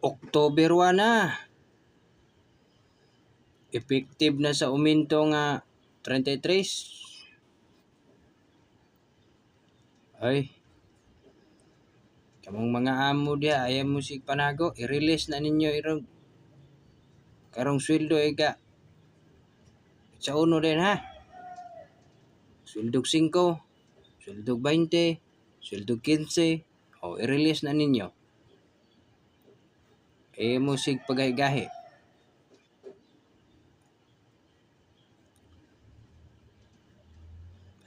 October 1 na. Effective na sa uminto nga 33. Ay. Kamong mga amo diha, ayaw mo sig panago, i-release na ninyo irong karong sweldo ika sa uno din ha. Sweldo 5, sweldo 20, sweldo 15, o i-release na ninyo. Eh mo sig pagahigahi.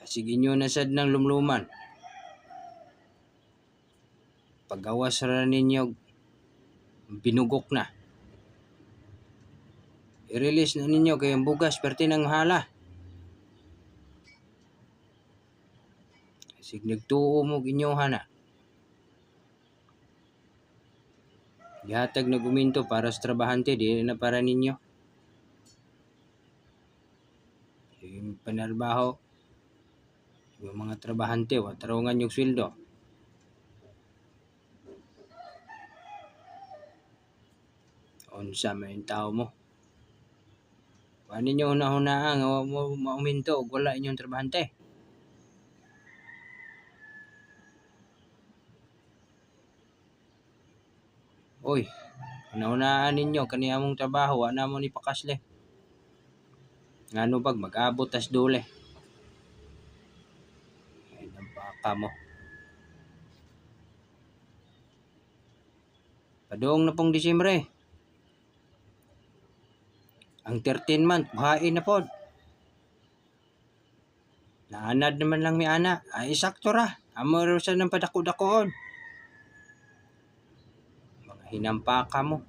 Sige nyo na sad ng lumluman. Pagawas ra ninyo, binugok na. I-release na ninyo kay ang bugas perti ng hala. Sig nagtuo mo inyoha na. Gihatag na guminto para sa trabahante, di na para ninyo. Yung panarbaho, yung mga trabahante, watarungan yung sweldo. Unsa may tao mo. Wa ninyo hunahunaa nga wa mo mauminto og wala inyong trabahante. Oy, hunahunaan ninyo kani among trabaho, wa na mo ni pakasle. Ngano bag mag-abot tas dule. Ay, baka mo. Padung na pong Disyembre. Ang 13 month, buhain na pod. Naanad naman lang mi ana. Ay, sakto ra. Amo ra sa nang padako-dakoon. Mga hinampaka mo.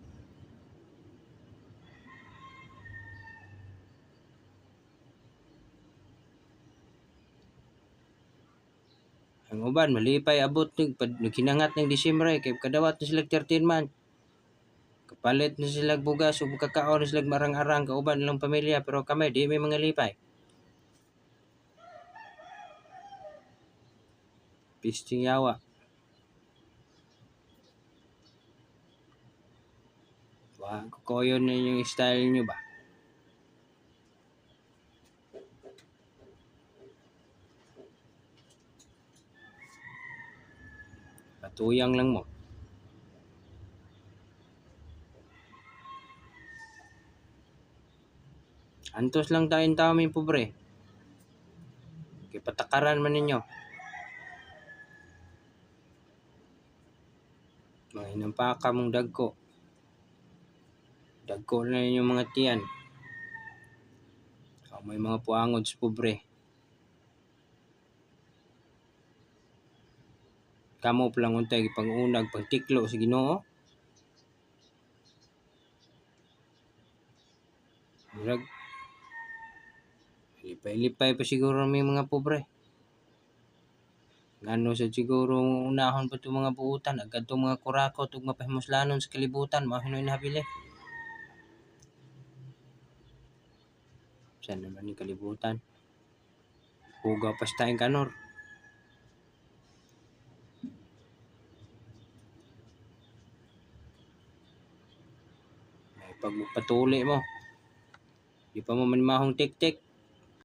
Ang uban, malipay abot nig naghinangat ng Disyembre kay kadawat na sila 13 month. Kapalit na sila bugas ug kakaon na sila marang-arang kauban nilang pamilya, pero kami di may mga lipay. Pisting yawa. Wa kukoyon na yung style nyo ba? Patuyang lang mo. Antos lang tayong tao may pobre. Kay patakaran man ninyo. Mga hinampaka mong dagko. Dagko na ninyong mga tiyan. O, may mga puangod sa pobre. Kamo palang untay pangunag pangtiklo sa Ginoo. Murag lipay-lipay pa siguro may mga pobre. Ngano sa siguro unahon pa itong mga buutan, agad itong mga kurakot ug mapahimuslanon sa kalibutan, mao hinoy nabili. Saan naman yung kalibutan? Hugaw pa sa tayong kanor. May pagpatuli mo. Di pa mo manimahong tik-tik.